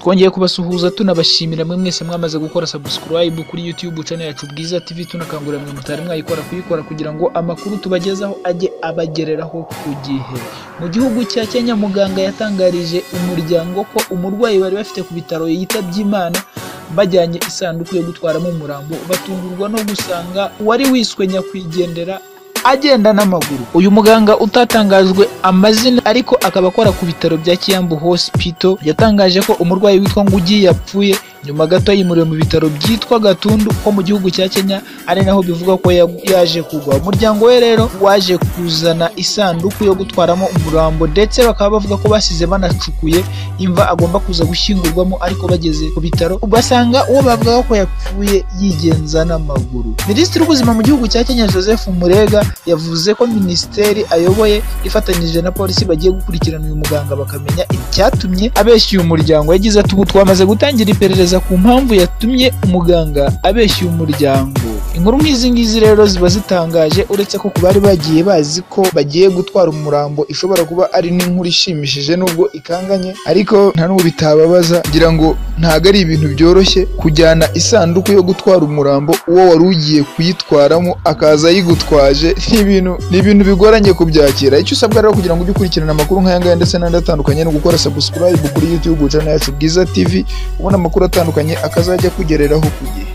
Twongeye kubasuhuza tunabashimira mwe mwese mwamaze gukora subscribe kuri YouTube channel yacu Bwiza TV, tunakangurira mwe mutari mwayikora kuyikora kugira ngo amakuru tubagezaho ajye abagereraho ku gihe. Mu gihugu cya Kenya, muganga yatangarije umuryango ko umurwayi bari bafite ku bitaro yitabye Imana, bajyanye isanduku yo gutwaramo umurambo, batungurwa no gusanga uwari wiswe nyakwigendera agenda n'amaguru. Uyu muganga utatangajwe amazina ariko akaba akora ku bitaro bya Kiambu Hospital yatangaje ko umurwayi witwa Ngugi yapfuye nyuma gato yimuriwe mu bitaro byitwa Gatundu ho mu gihugu cya Kenya, ari naho bivugwa ko yaje kugwa. Umuryango we rero waje kuzana isanduku yo gutwaramo umurambo, ndetse bakaba bavuga ko basize banacukuye imva agomba kuza gushyingurwamo, ariko bageze ku bitaro basanga uwo bavuga ko yapfuye yigenza n'amaguru. Minisitiri w'ubuzima mu gihugu cya Kenya, Joseph Murega, yavuze ko minisiteri ayoboye ifatanyije na polisi bagiye gukurikirana uyu muganga bakamenya icyatumye abeshya uyu muryango. Yagize ati: "Ubu twamaze gutangira iperereza ku mpamvu yatumye umuganga abeshya uyu muryango." Inkuru nk'izi ngizi rero ziba zitangaje, uretse ko ku bari bagiye bazi ko bagiye gutwara umurambo ishobora kuba ari n'inkuru ishimishije nubwo ikanganye, ariko nta n'ubu bitababaza. Ngira ngo ntabwo ari ibintu byoroshye kujyana isanduku yo gutwara umurambo, uwo wari ugiye kuyitwaramo akaza ayigutwaje. Ni ibintu bigoranye kubyakira. Icyo usabwa rero kugira ngo ujye ukurikirana amakuru nk'aya ngaya ndetse n'andi atandukanye ni ugukora subscribe kuri YouTube channel yacu Bwiza TV, ubona amakuru atandukanye akazajya akugereraho ku gihe.